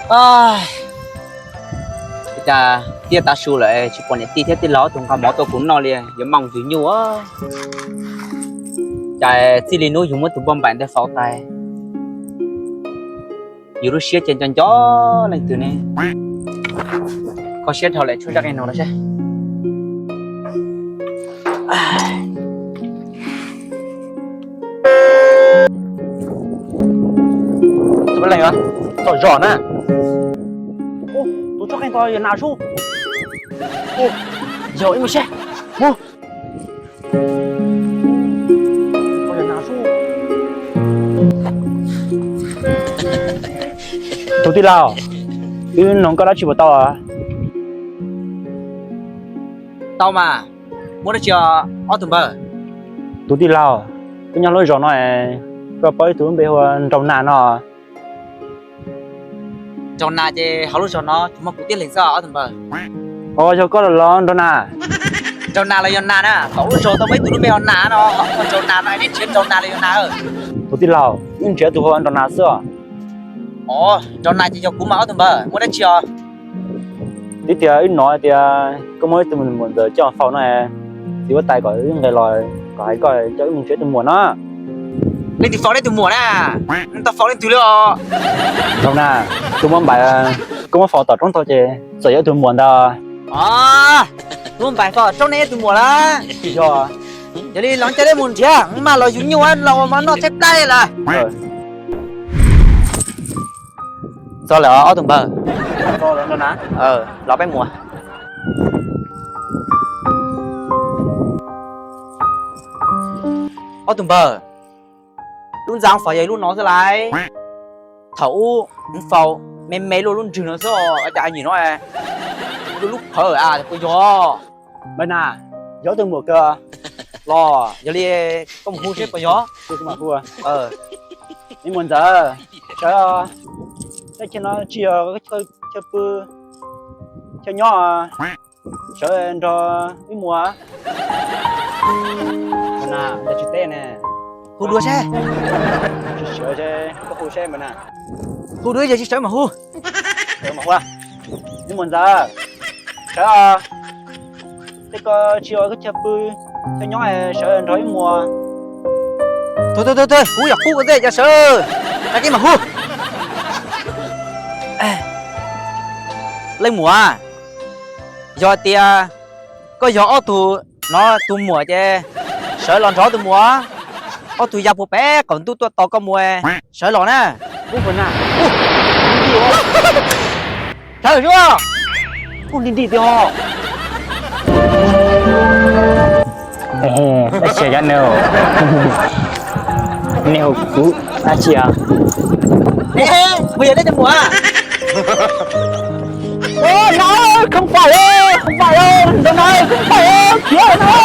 Ua cas tiaj tav su lawm tsis pom niam tij thiab tij laug ob tug nqa mov tuaj kuv noj li, yuav maj mus yug nyuj. Cas txij li hnub yug muab tus npauj npaim ntawd faus tas, yus lub siab ces nco nco leej twg ne. Kho siab dhau lawm, tshuab zaj qeej no los seb. Tus peb leeg tom zos na. Tus tshuab qeej tod yog nas sub. Yog ib mus seb. Mus. Tus tij laug, wb nug koj dab tsi puas tau? Tau mas, muaj dab tsi ob tug npawg? Tus tij laug, peb nyob lub zos no, koj paub ib tug lub npe hu ua Nraug Nas no? Nraug Nas ces hauv lub zos no tsuas muaj kuv tib leeg xwb ob tug npawg. Os, yog koj los Nraug Nas? Nraug Nas los yog Nas na, hauv lub zos tau muaj ib tug lub npe hu Nas no, Nraug Nas no, neb nrhiav Nraug Nas los yog Nas? Tus tij laug, wb nrhiav tus hu ua Nraug Nas xwb os. Os, Nraug Nas ces yog kuv mas ob tug npawg, muaj dab tsi os? Twb tias wb hnov tias koj muaj ib tug muam ntxawm coj faus no, txiv huab tais kom wb nqes los kom hais koj coj wb mus nrhiav tus muam no. Leej twg faus neb tus muam na? Tau faus leej twg li os? Nraug Nas, tus npauj npaim koj muab faus tom roob tau ces txawm yog tus muam ntag. Os, tus npauj npaim faus tom roob ne yog tus muam lawm. Yog. Yog li los coj neb mus nrhiav, wb mam los yug nyuj los ua mov noj tshaib plab li lawm. Txog lawm ob tug npawg. Los peb mus. Ob tug npawg, lub ntxa faus yog lub no xwb lauj. Thaum ub faus me me luaj lub ntswg no xwb, cas nyuam no lub lub phawv a, puas yog? Npawg Nas, yog tus muam kawg los? Yog li koj mus hu seb puas yog. Hu, hu. Ib muam ntxawm, sawv, tej chaw no tsis yog chaw pw chaw nyob, sawv nrog wb mus. Npawg Nas, tsis teb ne. Hu dua seb. Tsis sawv, koj hu seb Npawg Nas. Hu dua, yog tsis sawv mas hu. Hu, ib muam ntxawm, sawv, tej ko tsis yog chaw pw chaw nyob, sawv nrog wb mus. Tus, tus, tus, tus, kuv yog qub ko tej cas sawv, tag kis mas hu. Leej muam, yog tias koj yog ob tug no tus muam ces sawv los nrog ob tug mus. Ob tug ya puag pem qaum ntuj tuaj tos koj mus, sawv los na. Sawv xwb. Ub, nti nti tiag. Dab tsi nyob no? Nej hu kuv dab tsi os? Puas yog nej tus muam? Ơ, no không phải đâu, không phải đâu, Nraug Nas ơi, không phải đâu, khiav no.